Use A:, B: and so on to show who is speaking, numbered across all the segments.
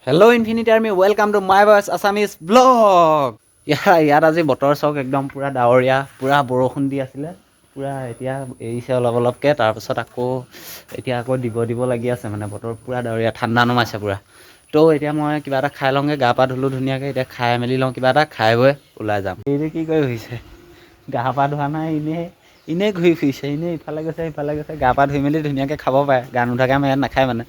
A: Hello Infinity Army, welcome to my voice Assamese vlog. ইয়াত আজি বতৰ চাওক, একদম পূৰা ডাৱৰীয়া, পূৰা বৰষুণ দি আছিলে পূৰা। এতিয়া এৰিছে অলপ অলপকৈ, তাৰপাছত আকৌ এতিয়া আকৌ দিব দিব লাগি আছে। মানে বতৰ পূৰা ডাৱৰীয়া, ঠাণ্ডা নমাইছে পূৰা। তো এতিয়া মই কিবা এটা খাই লওঁগৈ। গা পা ধুলোঁ ধুনীয়াকৈ, এতিয়া খাই মেলি লওঁ কিবা এটা, খাই বৈ ওলাই যাম। এইটো কি কৰি ফুৰিছে? গা পা ধোৱা নাই, এনেই এনেই ঘূৰি ফুৰিছে, এনেই ইফালে গৈছে সিফালে গৈছে। গা পা ধুই মেলি ধুনীয়াকৈ খাব পাৰে। গা নোধোৱাকৈ আমাৰ ইয়াত নাখায়, মানে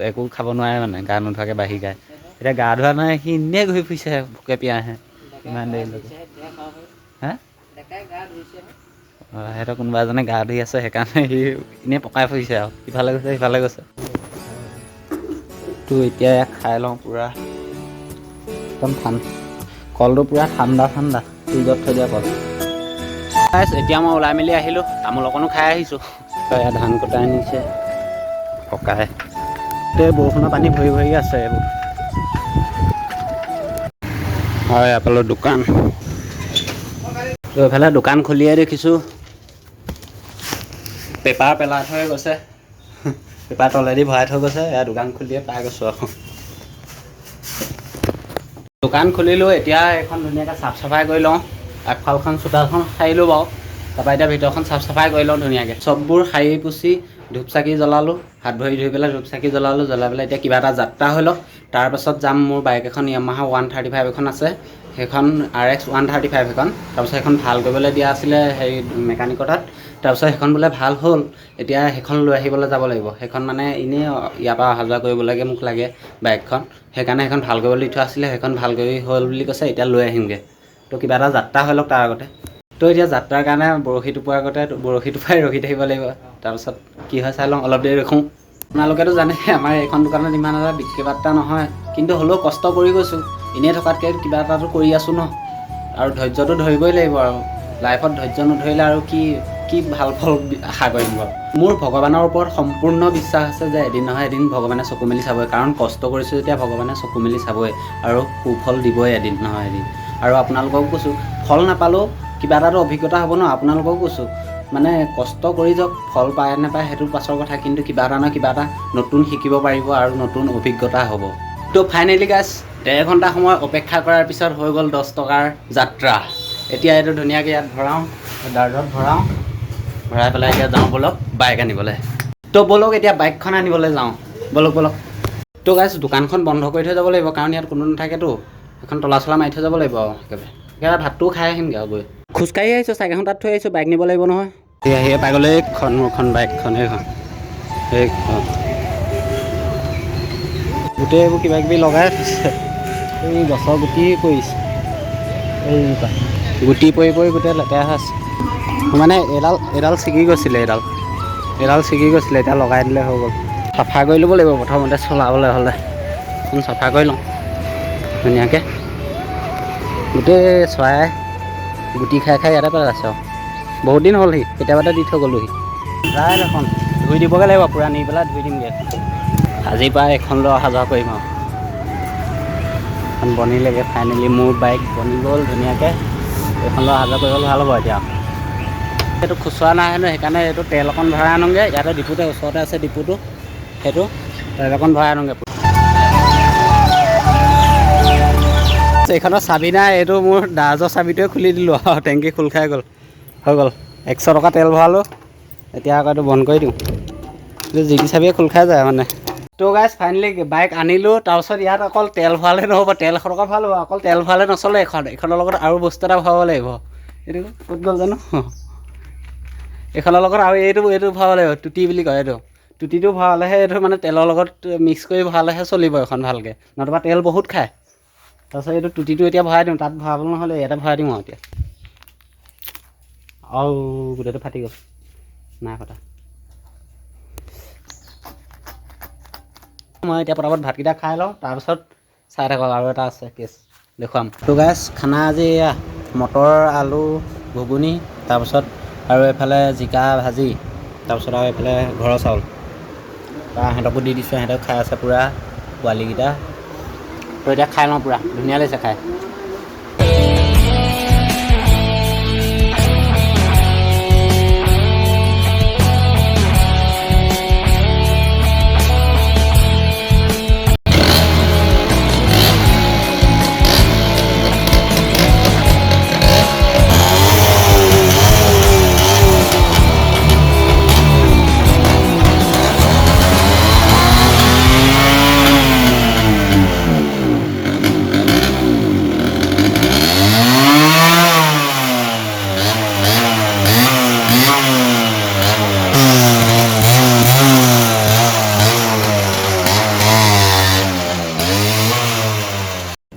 A: একো খাব নোৱাৰে, মানে গা নোধোৱাকৈ বাঢ়ি গায়। এতিয়া গা ধোৱা নাই, সি এনেই ঘূৰি ফুৰিছে ভোকে পিয়াহে ইমান দেৰিলৈকে। হে, অঁ, সিহঁতৰ কোনোবা এজনে গা ধুই আছে, সেইকাৰণে সি এনেই পকাই ফুৰিছে আৰু ইফালে গৈছে সিফালে গৈছে। তো এতিয়া ইয়াক খাই লওঁ। পূৰা একদম কলটো পূৰা ঠাণ্ডা ঠাণ্ডা, ফ্ৰিজত থৈ দিয়া কল। গাইছ, এতিয়া মই ওলাই মেলি আহিলোঁ, তামোল অকণো খাই আহিছোঁ। এয়া ধান কটাই আনিছে ককাই। গোটেই বৰষুণৰ পানী ভৰি ভৰি আছে এইবোৰ। হয়, এফালে দোকান। তো এইফালে দোকান খুলিয়ে দেখিছোঁ পেপাৰ পেলাই থৈ গৈছে, পেপাৰ তলেদি ভৰাই থৈ গৈছে। এয়া দোকান খুলিয়ে পাই গৈছোঁ আৰু দোকান খুলিলোঁ। এতিয়া এইখন ধুনীয়াকৈ চাফ চাফাই কৰি লওঁ। আগফালখন চোতালখন সাৰিলোঁ বাৰু, তাৰপৰা এতিয়া ভিতৰখন চাফ চাফাই কৰি লওঁ ধুনীয়াকৈ। চববোৰ সাৰি পুচি ধূপ চাকি জ্বলালোঁ, হাত ভৰি ধুই পেলাই ধূপ চাকি জ্বলালোঁ। জ্বলাই পেলাই এতিয়া কিবা এটা যাত্ৰা হৈ লওক, তাৰপাছত যাম। মোৰ বাইক এখন য়ামাহা 135 এখন আছে, সেইখন RX 135 সেইখন। তাৰপিছত সেইখন ভাল কৰিবলৈ দিয়া আছিলে হেৰি মেকানিকৰ তাত। তাৰপিছত সেইখন বোলে ভাল হ'ল, এতিয়া সেইখন লৈ আহিবলৈ যাব লাগিব। সেইখন মানে এনেই ইয়াৰ পৰা অহা যোৱা কৰিব লাগে, মোক লাগে বাইকখন, সেইকাৰণে সেইখন ভাল কৰিবলৈ দি থোৱা আছিলে। সেইখন ভাল কৰি হ'ল বুলি কৈছে, এতিয়া লৈ আহিমগৈ। তো কিবা এটা যাত্ৰা হৈ লওক তাৰ আগতে। তো এতিয়া যাত্ৰাৰ কাৰণে বৰশী টোপোৱাৰ আগতে বৰশী টোপাই ৰখি থাকিব লাগিব। তাৰপিছত কি হয় চাই লওঁ, অলপ দেৰি ৰখোঁ। আপোনালোকেতো জানে আমাৰ এইখন দোকানত ইমান এটা বিক্ৰী বাৰ্তা নহয়, কিন্তু হ'লেও কষ্ট কৰি গৈছোঁ। এনেই থকাতকৈ কিবা এটাতো কৰি আছোঁ ন। আৰু ধৈৰ্যটো ধৰিবই লাগিব আৰু লাইফত ধৈৰ্য নধৰিলে আৰু কি কি ভাল ফল আশা কৰিম বাৰু? মোৰ ভগৱানৰ ওপৰত সম্পূৰ্ণ বিশ্বাস আছে যে এদিন নহয় এদিন ভগৱানে চকু মেলি চাবই। কাৰণ কষ্ট কৰিছোঁ যেতিয়া ভগৱানে চকু মেলি চাবই আৰু সুফল দিবই এদিন নহয় এদিন। আৰু আপোনালোককো কৈছোঁ, ফল নাপালেও কিবা এটাতো অভিজ্ঞতা হ'ব ন। আপোনালোককো কৈছোঁ, মানে কষ্ট কৰি যাওক, ফল পায় নাপায় সেইটো পাছৰ কথা, কিন্তু কিবা এটা নহয় কিবা এটা নতুন শিকিব পাৰিব আৰু নতুন অভিজ্ঞতা হ'ব। তো ফাইনেলি গাইছ, 1.5 ঘণ্টা সময় অপেক্ষা কৰাৰ পিছত হৈ গ'ল 10 টকাৰ যাত্ৰা। এতিয়া এইটো ধুনীয়াকৈ ইয়াত ভৰাওঁ, ডাৰ্জত ভৰাওঁ, ভৰাই পেলাই এতিয়া যাওঁ ব'লক বাইক আনিবলৈ। তো ব'লক, এতিয়া বাইকখন আনিবলৈ যাওঁ, ব'লক ব'লক। তো গাইছ, দোকানখন বন্ধ কৰি থৈ যাব লাগিব, কাৰণ ইয়াত কোনো নাথাকেতো। এখন তলা চলা মাৰি থৈ যাব লাগিব আৰু একেবাৰে একেবাৰে ভাতটোও খাই আহিমগৈ আৰু গৈ। খোজকাঢ়ি আহিছোঁ, চাইকেলখন তাত থৈ আহিছোঁ, বাইক নিব লাগিব নহয়। এই আহিয়ে পাই গ'লে এইখন, মোৰখন বাইকখন এইখন এইখন। গোটেই এইবোৰ কিবা কিবি লগাই থৈছে। এই গছৰ গুটি পৰিছে, এইজোপা গুটি পৰি পৰি গোটেই লেতেৰা হৈ আছে। মানে এডাল এডাল ছিগি গৈছিলে, এডাল এডাল ছিগি গৈছিলে, এতিয়া লগাই দিলে হৈ গ'ল। চাফা কৰি ল'ব লাগিব প্ৰথমতে চলাবলৈ হ'লে। এখন চাফা কৰি লওঁ ধুনীয়াকৈ। গোটেই চৰাই গুটি খাই খাই ইয়াতে পেলাই আছে আৰু বহুত দিন হ'লহি, কেতিয়াবাতে দি থৈ গ'লোহি। যায় দেখোন, ধুই দিবগৈ লাগিব পূৰা, নি পেলাই ধুই দিমগৈ। আজিৰ পৰা এখন লৈ অহা যোৱা কৰিম আৰু। এখন বনিলেগৈ ফাইনেলি, মোৰ বাইক বনি গ'ল ধুনীয়াকৈ। এইখন লৈ অহা যোৱা কৰিবলৈ ভাল হ'ব। এতিয়া এইটো খুচুৰা নাই হেনো, সেইকাৰণে এইটো তেল অকণ ভৰাই আনোগৈ। ইয়াতে ডিপুতে ওচৰতে আছে ডিপুটো, সেইটো তেল অকণ ভৰাই আনোগৈ। এইখনৰ চাবি নাই, এইটো মোৰ ডাৰ্জৰ চাবিটোৱে খুলি দিলোঁ আৰু টেংকি খোল খাই গ'ল। হৈ গ'ল, 100 টকা তেল ভৰালোঁ। এতিয়া আকৌ এইটো বন্ধ কৰি দিওঁ। এইটো জিকি চাবিয়ে খোল খাই যায় মানে। তো গাইছ, ফাইনেলি বাইক আনিলোঁ। তাৰপিছত ইয়াত অকল তেল ভৰালে নহ'ব, তেল 100 টকা ভৰালোঁ, অকল তেল ভৰালে নচলে এইখন। এইখনৰ লগত আৰু বস্তু এটা ভৰাব লাগিব। এইটো ক'ত গ'ল জানো? এইখনৰ লগত আৰু এইটো ভৰাব লাগিব, টুটি বুলি কয় এইটো। টুটিটো ভৰালেহে, এইটো মানে তেলৰ লগত মিক্স কৰি ভৰালেহে চলিব এইখন ভালকৈ, নতুবা তেল বহুত খায়। তাৰপিছত এইটো টুটিটো এতিয়া ভৰাই দিওঁ। তাত ভৰাব নহ'লে ইয়াতে ভৰাই দিওঁ আৰু এতিয়া। আৰু গোটেইটো ফাটি গ'ল, নাই ফটা। মই এতিয়া পটাপট ভাতকেইটা খাই লওঁ, তাৰপিছত চাই থাকক, আৰু এটা আছে কেছ দেখুৱাম। তো গাইছ, খানা আজি এয়া মটৰ আলু ঘুগুনি, তাৰপিছত আৰু এইফালে জিকা ভাজি, তাৰপিছত আৰু এইফালে ঘৰৰ চাউল। সিহঁতকো দি দিছোঁ, সিহঁতেও খাই আছে পূৰা পোৱালিকেইটা। তো এতিয়া খাই লওঁ, পূৰা ধুনীয়া লাগিছে খাই।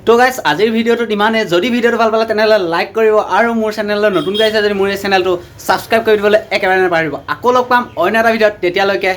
A: তো গাইছ, আজিৰ ভিডিঅ'টোত ইমানেই। যদি ভিডিঅ'টো ভাল পালে, তেনেহ'লে লাইক কৰিব আৰু মোৰ চেনেললৈ নতুনকৈ আহিছে যদি মোৰ এই চেনেলটো ছাবস্ক্ৰাইব কৰি দিবলৈ একেবাৰে নাপাহৰিব। আকৌ লগ পাম অন্য এটা ভিডিঅ'ত, তেতিয়ালৈকে।